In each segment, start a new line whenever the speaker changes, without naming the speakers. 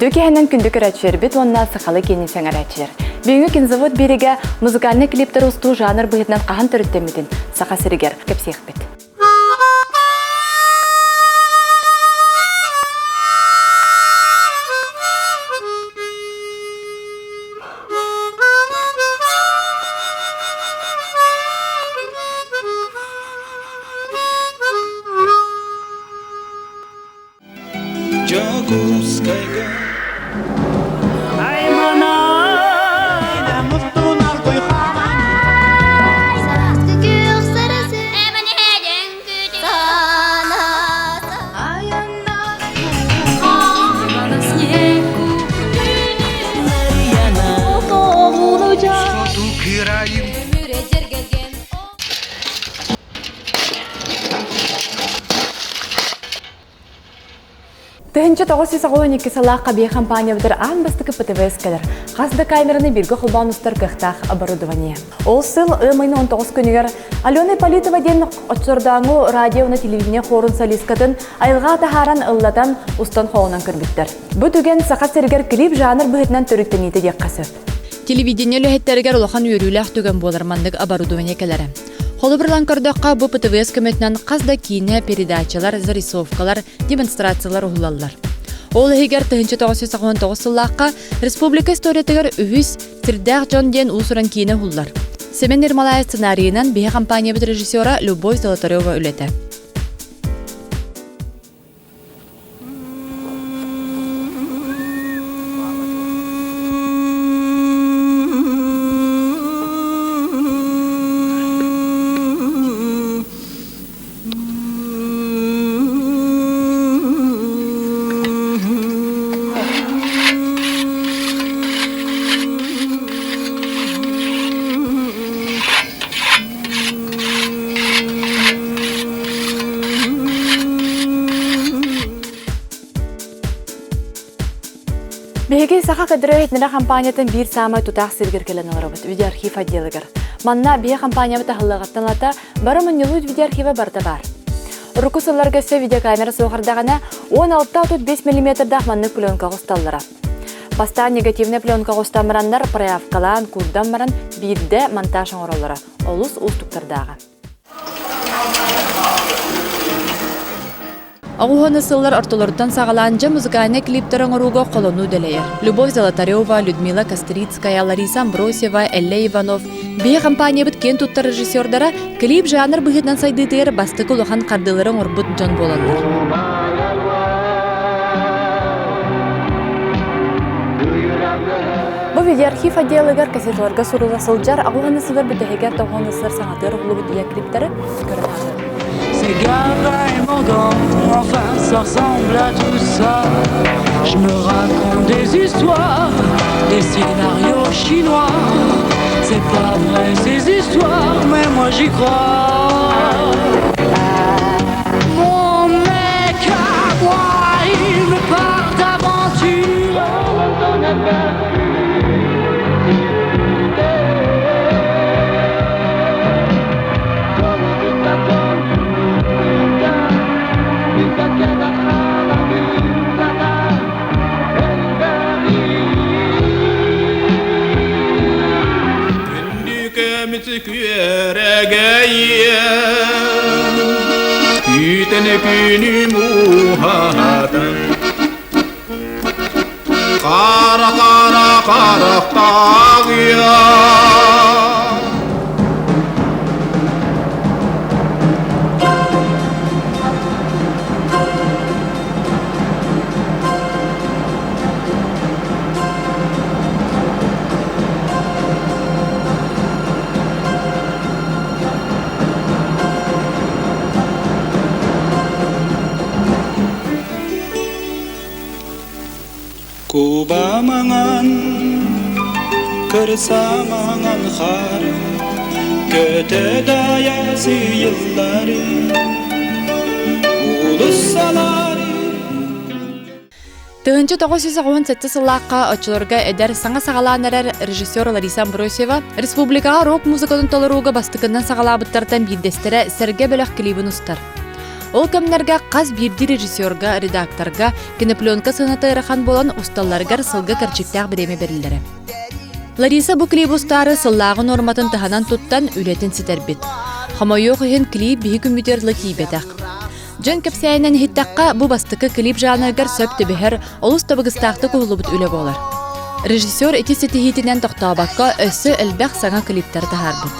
Үтүө киһинэн күндү көрөөччүлэрбит уонна сахалыы киинин сэҥэрээччилэр. Бүгүҥҥү Кинзавод биэригэ музыкальнай клиптэр устуу жанр быһыытынан хаһан төрүттэммитин Саха сиригэр кэпсиэхпит.
Дьокуускайга
1992 сыллаах Хабия компаниябытыр аан бастакы ПТВС кэлэр. Хас да камераны бииргэ холбоон устар кыахтаах оборудование. Ол сыл ыам ыйын 19 күнүгэр Алена Ипполитова диэн оччордооҥу радио уонна телевидение хорун солисткатын айылҕа таһааран ыллатан устан хоһунан көрбүттэр. Бу түгэн Саха сиригэр клип жанр быһыытынан төрүттэниитэ диэххэ сөп. Телевидение үлэһиттэригэр улахан үөрүүлээх түгэн буолар маннык оборудование кэлэрэ. Холобурлаан көрдөххө, бу ПТВС көмөтүнэн хас да киинэ, передачалар, зарисовкалар, демонстрациялар уһулаллар. Ол иһигэр 1999 сыллаахха республика историятыгар үһүс «Сирдээх дьон» диэн уус-уран киинэ уһуллар. Семен Ермолаев сценарийынан биһи компаниябыт режиссера Любовь Золотарева үлэтэ. Биһиги Саха кадры иһитиннэрэр хампаанньатын биир саамай тутаах сиригэр кэлэн олоробут видеоархив отделыгар. Манна биһи хампаанньабыт аһыллыаҕыттан ылата бары мунньуллубут видеоархива барыта баар. Урукку сылларга өссө видеокамера суох эрдэҕинэ 16-35 миллиметрдаах маннык пленкаҕа усталлара. Бастаан негативнай пленкаҕа устан бараннар проявкалаан, куурдан баран биирдэ монтаж оҥороллоро. Олус уустуктардааҕа. Оҕуһаны сыллар ортолоруттан саҕалаан дьэ музыкальнай клиптары оҥорууга холонуу дэлэйэр. Любовь Золотарева, Людмила Кострицкая, Лариса Амбросьева, Эллэ Иванов биһи компаниябыт киэн туттар режиссердара клип жанр быһыытынан сайдыытыгар бастакы улахан хардыылары оҥорбут дьон буолаллар. Бу видеоархив отделыгар кассеталарга сурула сылдьар аҕуһаны сылар бүтэһигэр тоҕуһаны сылар саҥатыгар уһулубут видеоклиптары көрөн ааһар.
Ces gars enfin ça ressemble à tout ça. Je me raconte des histoires, des scénarios chinois. C'est pas vrai ces histoires, mais moi j'y crois. Mon mec à moi, il me parle d'aventure.
Күүтэн күнү мууһаатан Хара хара харахтааҕыйа Куба маҥан, кырса маҥан хаар, көтө дайа сыйыллары, уулуссалары
1987 сыллаахха оччолорго эдэр саҥа саҕалаан эрэр режиссер Лариса Амбросьева республикаҕа рок музыкатын толорууга бастакынан саҕалаабыттартан биирдэстэрэ Сэргэ бөлөх клибин устар. Ол кэмнэргэ хас биирдии режиссерга, редакторга кинопленка сыаната ыарахан буолан усталларыгар сылга кэрчиктээх бириэмэ бэриллэрэ. Лариса бу клип устаары сыллааҕы нуорматын таһынан туттан үлэтин ситэрбит. Хомойуох иһин клип биһи күммүтүгэр ыла тиийбэтэх. Дьон кэпсээнинэн иһиттэххэ, бу бастакы клип жанрыгар сөп түбэһэр, олус табыгастаахтык уһуллубут үлэ буолар. Режиссер ити ситиһиитинэн тохтообокко, өссө элбэх саҥа клиптары таһаарбыт.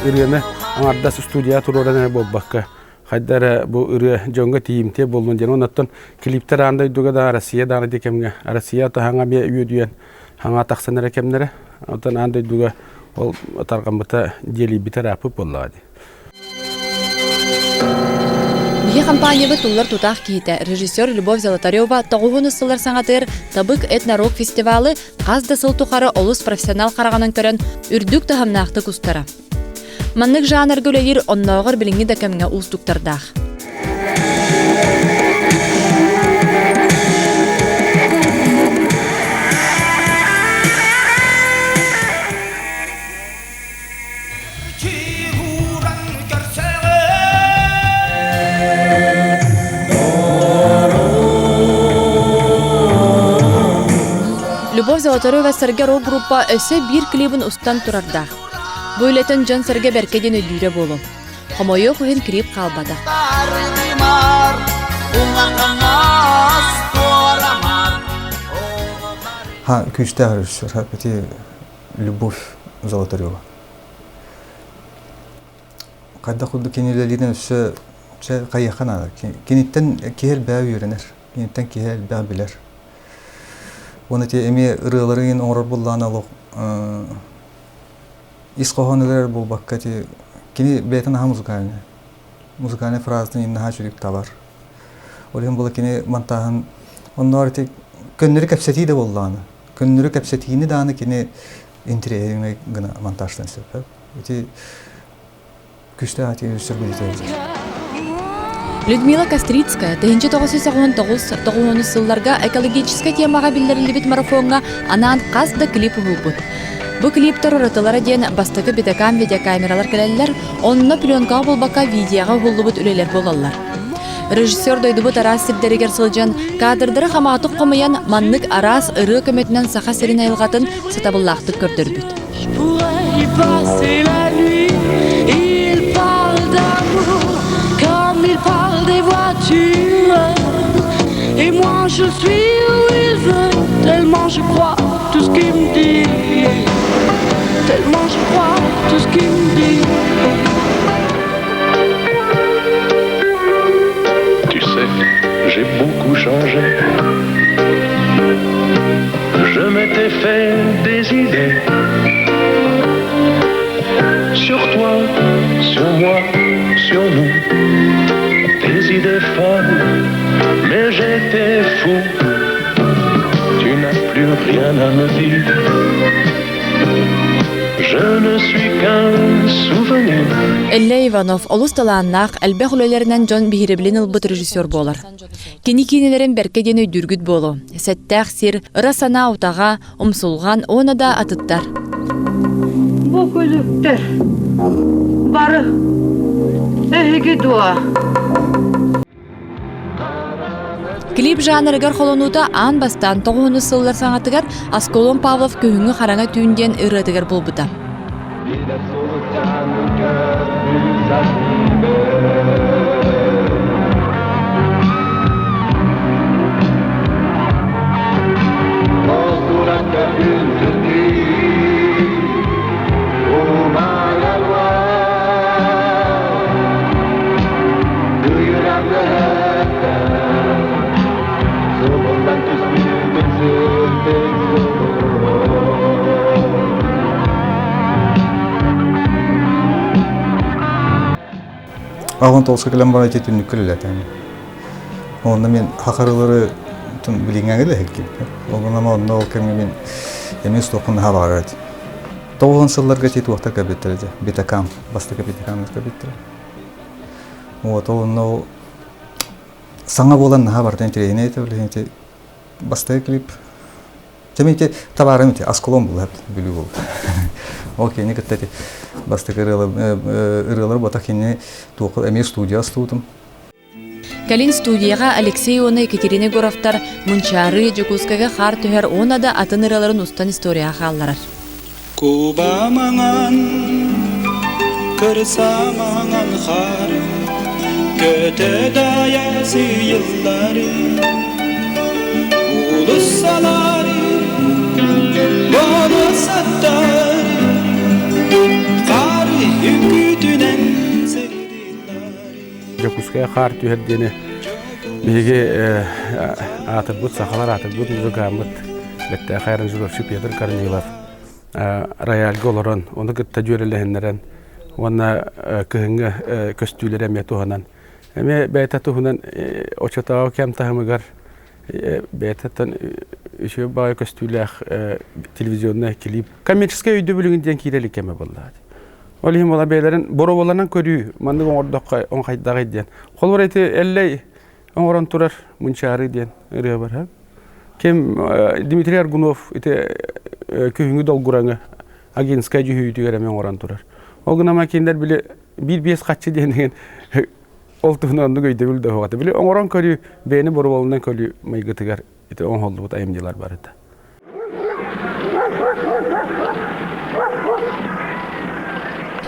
Ырыаны аҥардас студия туруоран эрэ буолбакка, хайда эрэ бу ырыа дьоҥҥо тиийимтиэ буоллун диэн. Оннуттан клиптэр аан дойдуга да, Россия даҕаны ити кэмҥэ, Россия таһаҥа эмиэ үөдүйэн хаҥа тахсан эрэ кэмнэрэ. Оттон аан дойдуга ол тарҕаммыта диэлийбитэ ырааппыт буоллаҕа дии.
Биһи компаниябыт туллар тутаах киһитэ, режиссер Любовь Золотарева тоҕуһун сыллар саҥатыгар Табык этнорок фестивалы хас да сыл тухары олус профессионал хараҕынан көрөн, үрдүк таһымнаахтык устара. Маннык жанрга үлэлиир оннооҕор билиҥҥи да кэмҥэ уустуктардаах. Любовь Золотарева сэргэ рок-группа өссө биир клибын устан турардаах. Бу үлэтин дьон-сэргэ бэркэ диэн өйдүүрэ буолуо. Хомойуох иһин клип хаалбата.
Ха, күүстээх режиссер, ити Любовь Золотарева. Хайдах курдук кини үлэлиирин өссө чэ хайыахха наада. Киниттэн киһи элбэҕи үөрэнэр, киниттэн киһи элбэҕи билэр. Уонна ити эмиэ ырыаларын оҥорор буоллаҕына олох ис хоһоон ылар буолбакка ити кини бэйэтин аһа музыкальный. Музыкальный фразатын наһаа үчүгэй табар. Ол иһин була кини монтааһын онноор ити көннөрү кэпсэтии да буоллаҕына көннөрү кэпсэтиини даҕаны кини интэриэһинэй гына монтажтан сөп. Ити күүстээх ити режиссер билитэ
Людмила Кострицкая 1999 сылларга экологическай темаҕа биллэриллибит марафоҥҥа анаан хас да клип уһулбут. Бу клиптэр уратылара диэн бастакы бетакам видеокамералар кэлэллэр, онно пленкаҕа буолбакка видеоҕа уһуллубут үлэлэр буолаллар. Режиссер дойдубут араас сирдэригэр сылдьан, кадрдары хамаатык хомуйан, маннык араас ырыа көмөтүнэн Саха сирин айылҕатын сатабыллаахтык көрдөрбүт.
Et moi je suis où il veut, tellement je crois tout ce qu'il me dit. Tellement je crois tout ce qu'il me dit.
Tu sais, j'ai beaucoup changé. Je m'étais fait des idées sur toi, sur moi, sur nous. Des idées folles, mais j'étais fou. Tu n'as plus rien à me dire. Je ne suis qu'un souvenir.
Эллэй Иванов олус талааннаах, элбэх үлэлэринэн дьон биһирэбилин ылбыт режиссер буолар. Кини киинэлэрин бэркэ диэн өйдүүргүт буолуо. Сэттээх сир, ыра санаа утаҕа, умсулҕан уонна да атыттар.
Бу күлүктэр бары эһиги дуо?
Клип жанрыгар холонуута аан бастаан тоҕуһунус сыллар саҥатыгар Асколон Павлов Күһүҥҥү хараҥа түүн диэн ырыатыгар буолбута.
Аҕын толса кэлэн баран ити түннүккэ үлэлэтэн. Онно мин хахарылары билиҥҥэ элэһиккин. Онно онно ол кэмҥэ мин эмиэ устуохпун наһаа баҕарар этим. Тоҕуһун сылларга ти туохтар кэлбиттэрэ дьэ, Битакам, бастакы Битакамнар кэлбиттэрэ. Вот онно саҥа буолан наһаа барытын интэриэһинэй этэ, билигин ити бастакы клип Дьэ ити табаарым ити Аскалон булат Бүлүү буолбут. Ол кини кытта ити бастакы ырыалар ботах кини туоху эмиэ студия астуутум.
Кэлин студияҕа Алексей уонна Екатерина Егоровтар Мунчаары, Дьокуускайга хаар түһэр уонна да атын ырыаларын устан историяҕа хаалларар.
Куба маҥан, кырса маҥан хаар, көтө дайа сыйыллары, уулуссалары, болуоссаттары, хаар үкүүтүнэн сырдыыллары.
Дьокуускайга хаар түһэр диэни биһиги аатырбыт сахалар аатырбыт музыкааммыт бэттээхэй аранжировщик Петр Корнилов рояльга олорон ону кытта дьүөрэлэһиннэрэн уонна кыһыҥҥы көстүүлэри эмиэ туһанан эмиэ бэйэтэ туһунан оччотооҕу кэм таһымыгар бэйэтиттэн үчүгэй баҕайы көстүүлээх телевизионнай клип коммерческай өйдөбүлүҥ диэн киирэ илик кэмэ буолла. Ол иһин буола бэйэлэрин боруобаланан көрүү маннык оҥордоххо оҥхайдаҕый диэн. Холобура ити Эллэй оҥорон турар Мунчаары диэн ырыа бар. Ким Дмитрий Аргунов ити күһүҥҥү долгураҥы Агинскай дьүһүйүүтүгэр эмиэ оҥорон турар. Ол гынан кинилэр били биир-биэс хаччы диэн ол туһунан оннук өйдөбүл да суох этэ. Били оҥорон көрүү, бэйэни боруобаланан көрүү майгытыгар ити оҥоһуллубут айымньылар барыта.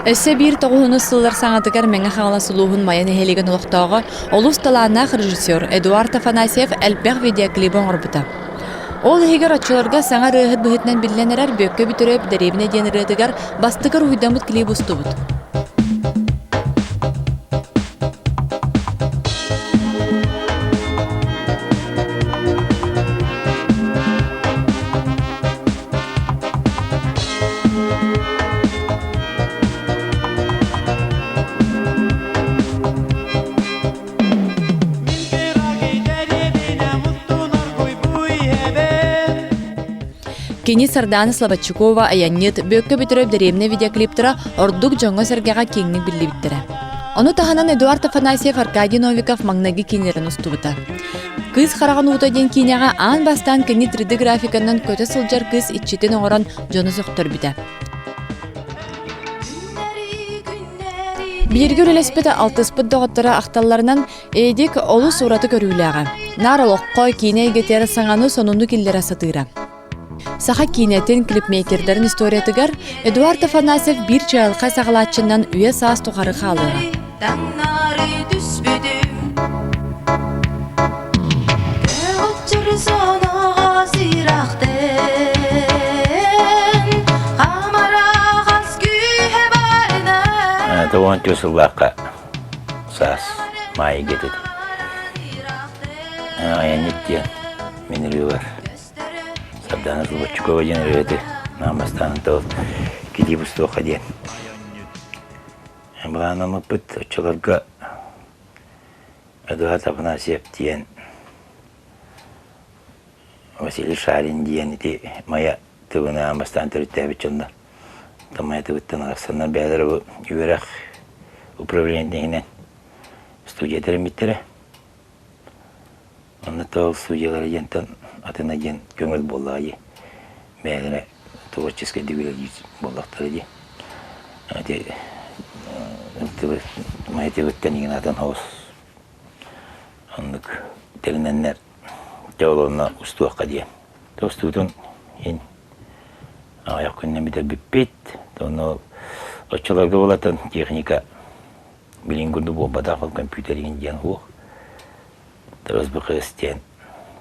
Өссө биир тоҕуһунус сыллар саҥатыгар Мэҥэ Хаҥалас улууһун Майа нэһилиэгин олохтооҕо олус талааннаах режиссер Эдуард Афанасьев элбэх видеоклибы оҥорбута. Ол иһигэр оччолорго саҥа ырыаһыт быһыытынан биллэн эрэр Бүөккэ Бүтүрүөп Дэриэбинэ диэн ырыатыгар бастакы уруһуйдаммыт клип устубут. Кини Сардаана Слободчукова айанньыт Бүөккэ Бүтүрөп дэриэбинэ видеоклиптара ордук дьоҥҥо-сэргэҕэ киэҥник биллибиттэрэ. Ону таһынан Эдуард Афанасьев Аркадий Новиков маҥнайгы киинэлэрин устубута. Кыыс хараҕын уута диэн киинэҕэ аан бастаан кини 3D графиканан көтө сылдьар кыыс иччитин оҥорон дьону сөхтөрбүтэ. Бииргэ үлэлэспит алтыспыт доҕотторо ахталларынан, Эдик олус ураты көрүүлээҕэ. Наар олоххо, киинэ эйгэтигэр саҥаны сонуну киллэрэ сатыыра. Саха киинэтин клипмейкердэрин историятыгар Эдуард Афанасьев биир чаҕылхай саҕалааччынан үйэ-саас тухары хаалыаҕа.
Таҥнары түспүтүм Көҕүччүр соноҕо сирахтен Хамараҕас күүһэ барынан
Тоҕуон түө сыллаахха саас маайга этит. Айанньыт диэн мин ырыабар Сардаана Слободчукова диэн ырыаһыты аан бастаан тыл килиип устуохха диэн былааннаммыппыт. Оччолорго Эдуард Афанасьев диэн Василий Шарин диэн ити Майа тылын аан бастаан төрүттээбит дьоннор Майа тылыттан арахсаннар бэйэлэрэ бу үөрэх управлениетын иһинэн студия тэриммиттэрэ. Онно тыл судьялара диэнтэн атына диэн көҥүл буоллаҕа дии. Бэйэлэрэ творческайдык үлэлиир буоллахтара дии. Ити Майатыбыттан иҥин атын соҕус оннук тэринэннэр дьэ ол онно устуохха диэн. Устуутун иһин аҕыйах күнүнэн бүтэрбиппит. Онно оччолорго буолатын техника Билин курдук буолбатах, ол компьютеригин диэн суох. СБХС диэн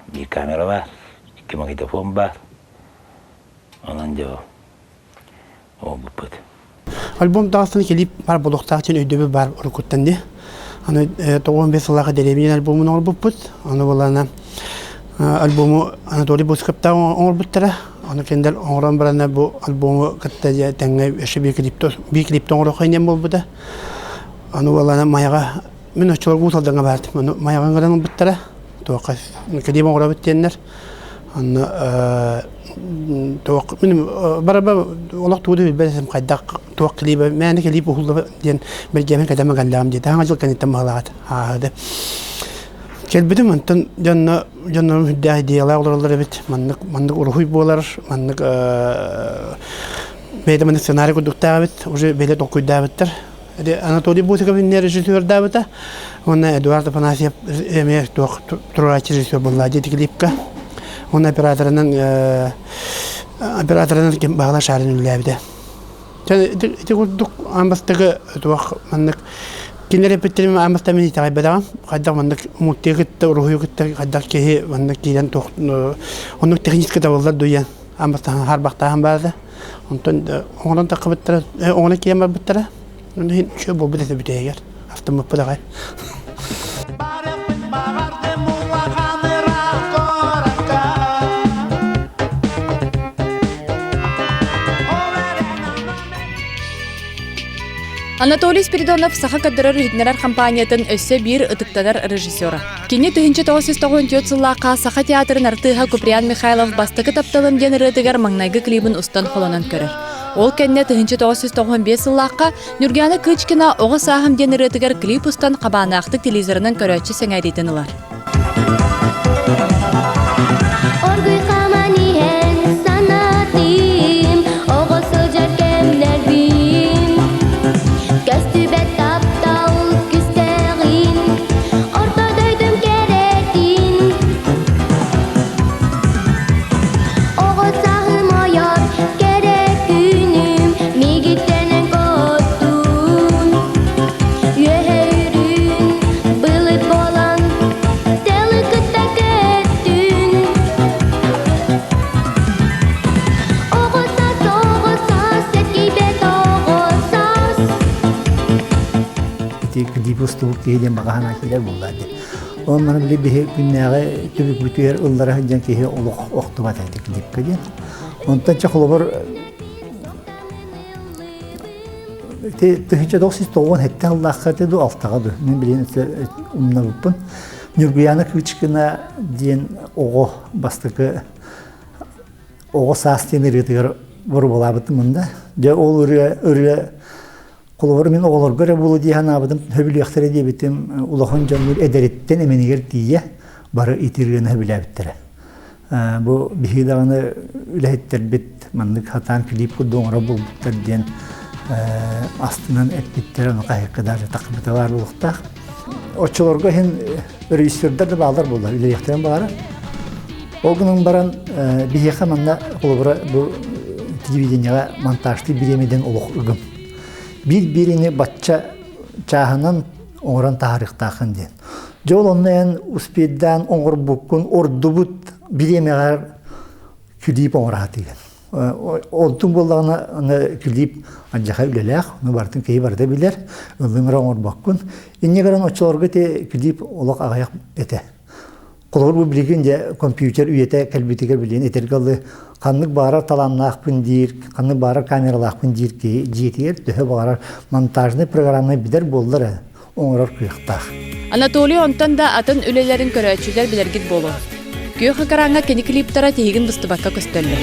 биир камера баар, икки магнитофон баар. Онон дьэ ол буолбуппут.
Альбом таҕыстан клип бар буолуохтаах диэн өйдөбүл баар уруккуттан дии. Аны 95 сыллаах дэриэбинэ альбомун оҥорбуппут. Аны буоллаҕына альбому Анатолий Босковтаах оҥорбуттара. Аны кинилэр оҥорон баран бу альбому кытта тэҥҥэ өссө биир клипты оҥоруохха диэн буолбута. Аны уоллана Майаҕа, мин оччолорго Уус Алдаҥҥа баартым, ону Майаҕа ыҥыран ылбыттара. туохха клип оҥоробут диэннэр. Онно туох мин бараба олох тугу да билбэт этим хайдах туох клиба мээнэ клип уһулла диэн бэлгээмин кэтэмэ кэллэҕим диэтэ. Хаҥа дьыл кэнниттэн баһылаҕат ааһыды. Кэлбитим онтон дьонно дьоннорум үрдээх идеялаах олороллор эбит. Маннык маннык уруһуй буолар, маннык бэйэтэ маннык сценарий курдуктаах эбит. Уже бэйэлэр толкуйдаабыттар. Анатолий Босиков иннэ режиссердаабыта. Уонна Эдуард Афанасьев эмиэ туох туруорааччы режиссер буолла диэти клипка. Уонна операторынан операторынан ким Баһылай Шарин үлэлээбитэ. Ити курдук аан бастакы туох маннык кинилэр эппиттэрин аан бастаан мин итэҕэйбэтэҕим. Хайдах маннык мультига кытта, уруһуйу кытта хайдах киһи маннык киирэн туох оннук технически табыллар дуйан аан бастаан харбахтааһын баара. Онтон оҥорон таххыбыттара, оҥорон киирэн барбыттара. Онон иһин үчүгэй буолбут этэ бүтэһигэр. Астыммыппыт аҕай.
Анатолий Спиридонов саха көрдөрөр-иһитиннэрэр компаниятын өссө биир ытыктанар режиссера. Кини 1994 сыллаахха Саха театрын артыыһа Куприян Михайлов «Бастакы тапталым» диэн ырыатыгар маҥнайгы клибин устан холонон көрөр. Ол кэннэ 1995 сыллаахха Нюргиана Кычкина «Оҕо сааһым» диэн ырыатыгар клип устан хабаанаахтык телевизорынан көрөөччү сэҥээриитин ылар.
Оргуй хааман иһэн санаатым, оҕо сылдьар кэмнэрбин. Көстүбэт таптал күстээҕин, орто дойдум кэрэтин. Оҕо сааһым ойор кэрэ күнүм, миигиттэн куоттун. Үөһэ үрүҥ былыт буолан тылы кытта көттүн. Оҕо саас, оҕо саас, эткийбэт оҕо саас.
Ити клип устубут киһи диэн баҕа санаа киирэр буолла дии. Онон били биһи күннээҕи түбүкпүтүгэр ыллара сылдьан киһи олох охтубат этэ клипка диэн. Онтон чэ холобур Ити 1997 сыллаахха ити ду алтаҕа ду мин билигин умнабыппын. Ньургуяна Кычкина диэн оҕо бастакы оҕо саас диэн ырыатыгар боруобалаабытым мында. Дьэ ол ырыа ырыа холобур мин оҕолорго эрэ буолуо дии санаабытым сөбүлүөхтэрэ диэбитим улахан дьоммут эдэриттэн эмэнигэр тиийэ бары ити ырыаны сөбүлээбиттэрэ. Бу биһиги даҕаны үлэһиттэрбит маннык хатаан клип курдук оҥоро буолбуттар диэн астынан эппиттэрэ, ону хаһыакка даже тахсыбыта баар буолуохтаах. Оччолорго иһин режиссердар да бааллар буоллар, үлэлиэхтэрин баҕара. Ол гынан баран биһиэхэ манна холобура бу телевидениеҕэ монтажтыы бириэмэдэн олох ыгым. Биир-бииrini бачча чааһынан оҥорон таһаарыахтааххын диэн. Дьэ ол онно эн успейдаан оҥорбуккун ордубут бириэмэҕэр клип оҥораатыгын. Онтун буоллаҕына аны клип алдьархай үлэлээх, ону барытын киһи барыта билэр, ыллыҥ эрэ оҥорбоккун. Инньэ гынан оччолорго ити клип олох аҕыйах этэ. Холобур бу билигин дьэ компьютер үйэтэ кэлбитигэр билигин этэргэ дылы ханнык баҕарар талааннаахпын диир, ханнык баҕарар камералаахпын диир киһи дьиэтигэр төһө баҕарар монтажнай программаны билэр буоллар эрэ оҥорор кыахтаах.
Анатолий онтон да атын үлэлэрин көрөөччүлэр билэргит буолуо. Күөх экраҥҥа кини клиптара тиһигин быстыбакка көстөллөр.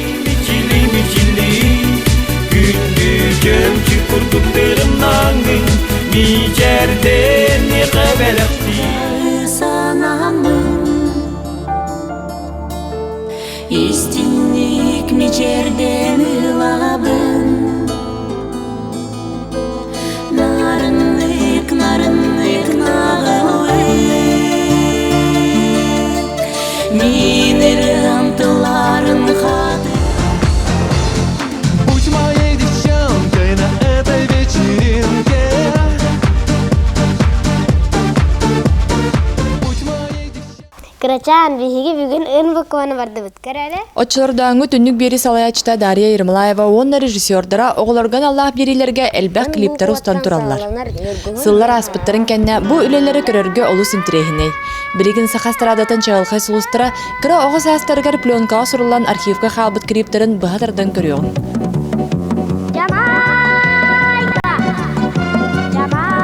Күндү курдук тырымнаҥын мичэрден
Истинник мичэрден ылабын Нарыннык, нарыннык наҕылык Мин ырыам тылларын хаты
Будь моей девчонкой на этой вечеринке. Будь моей девчонкой.
Кырачаан, биһиги бүгүн ын букваны бардыбыт көрөөрө.
Оччолордооҥҥу түннүк биэри салайааччыта Дарья Ермолаева уонна режиссердара оҕолорго аналлаах биэриилэргэ элбэх
Ын
клиптары устан
букваттан
тураллар.
саҕаланар ньургуһун
Сыллар
диэн
ааспыттарын
ааттанар.
кэннэ бу үлэлэри көрөргө олус интэриэһинэй. Билигин саха эстрадатын чаҕылхай сулустара кыра оҕо саастарыгар пленкаҕа суруллан архивка хаалбыт клиптарын быһа тардан көрүөҕүҥ.
Jamaica! Jamaica!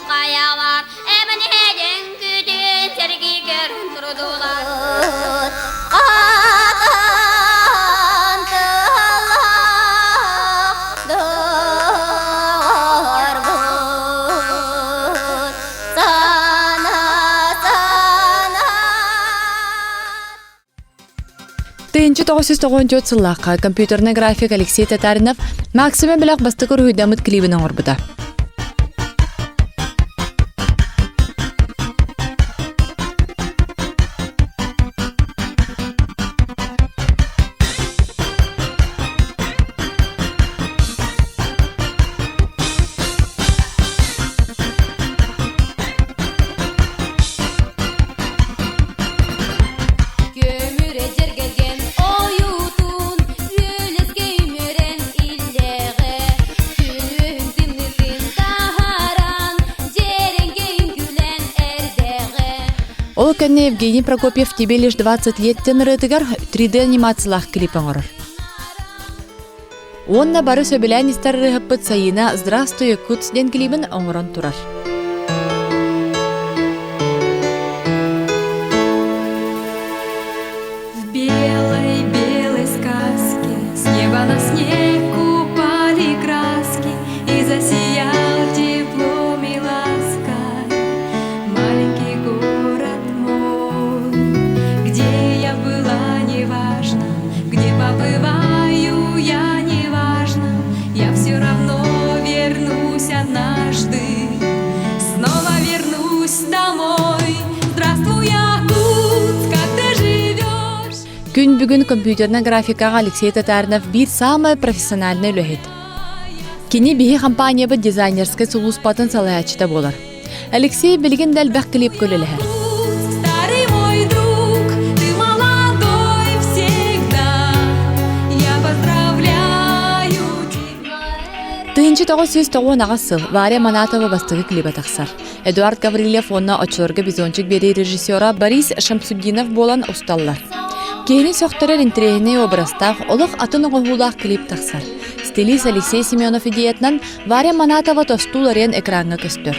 хайалар Эбэн иһэдин күтүн сэргии көрөн турдулар. Хатан тыаллаах доҕорбут сана-сана.
1994 сыллаахха компьютернай график Алексей Татаринов Максима бэлэх бастакы уруһуйдаммыт клибин оҥорбута.
Көмүрэ дьэргэлгэн ойуутун, үөлэскэ үмүрэн иллэҕэ, күнүһүн тымныытын таһааран, дьэрэҥкэ үҥкүүлээн эрдэҕэ.
Ол кэннэ Евгений Прокопьев «Тебе лишь 20 лет» диэн ырыатыгар 3D анимациялаах клип оҥорор. Уонна бары сөбүлээн истэр ырыаһыппыт Сайыына «Здравствуй, Якутск» диэн клибин оҥорон турар.
В белой-белой сказке с неба на снег упали краски И засиял теплом и лаской маленький город мой. Где я была, неважно, где побываю я, неважно, я все равно вернусь однажды, снова вернусь домой. Здравствуй, Якутск, как ты живешь?
Күн бүгүн компьютернай графикаҕа Алексей Татаринов биир саамай профессиональнай үлэһит. Кини биһи компаниябыт дизайнерскай сулууспатын салайааччыта буолар. Алексей билигин да элбэх клипка үлэлэһэр.
Старый мой друг, ты молодой всегда. Я поздравляю тебя.
1998 сыл Варя Манатова бастакы клиба тахсар. Эдуард Гаврильев уонна оччолорго бизончик биэрии режиссера Борис Шамсуддинов буолан усталлар. Киһини сөхтөрөр интэриэһинэй образтаах, олох атын оҥоһуулаах клип тахсар. Стилист Алексей Семенов идеятынан Варя Манатова тосту уларыйан экраҥҥа көстөр.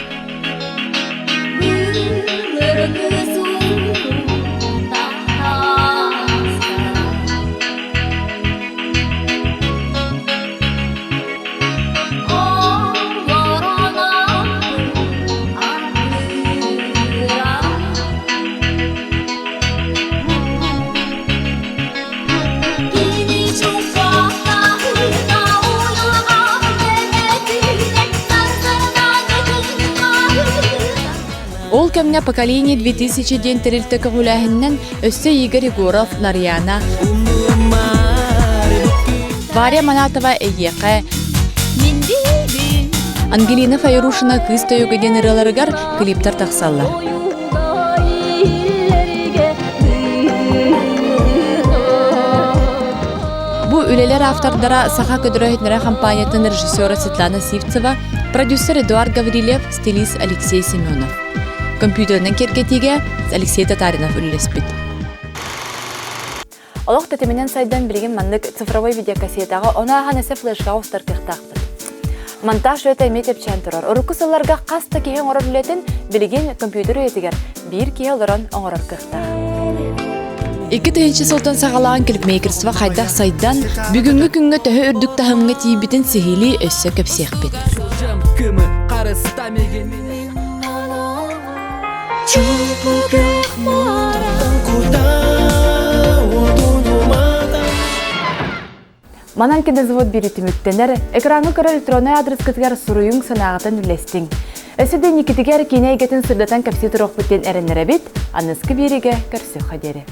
Ол кэмҥэ «Поколение 2000» диэн тэрилтэ көҕүлээһининэн өссө Игорь Егоров, Нарьяна, Варя Манатова «Эйиэхэ», Ангелина Файрушина «Кыыс тойуга» диэн ырыаларыгар клиптар тахсаллар. Бу үлэлэр автордара Саха көдөрөһүтнэрэ хампаанньатын режиссера Светлана Сивцева, продюсер Эдуард Гаврильев, стилист Алексей Семенов. Компьютерынан киэргэтиигэ Алексей Татаринов үлэлэспит. Олох тэтиминэн сайдан билигин маннык цифровой видеокассетаҕа ону ааһан эсэ флешкаҕа устар кыахтаахпыт. Монтаж үлэтэ эмиэ чэпчээн турар. Урукку сылларга хас да киһи оҥорор үлэтин билигин компьютер үйэтигэр биир киһи олорон оҥорор кыахтаах. 2000 сылтан саҕалаан клипмейкерство хайдах сайдан, бүгүҥҥү күҥҥэ төһө үрдүк таһымҥа тиийбитин сиһилии өссө кэпсиэхпит. Манан кинозвод бири түмүктэнэр, экраҥҥа көрөр электроннай адрескытыгар суруйуҥ санааҕытын үллэстиҥ. Өссө да инникитигэр киинэ эйгэтин сырдатан кэпсии туруохпут диэн эрэннэрэбит, аныскы биэриигэ көрсүөххэ диэри.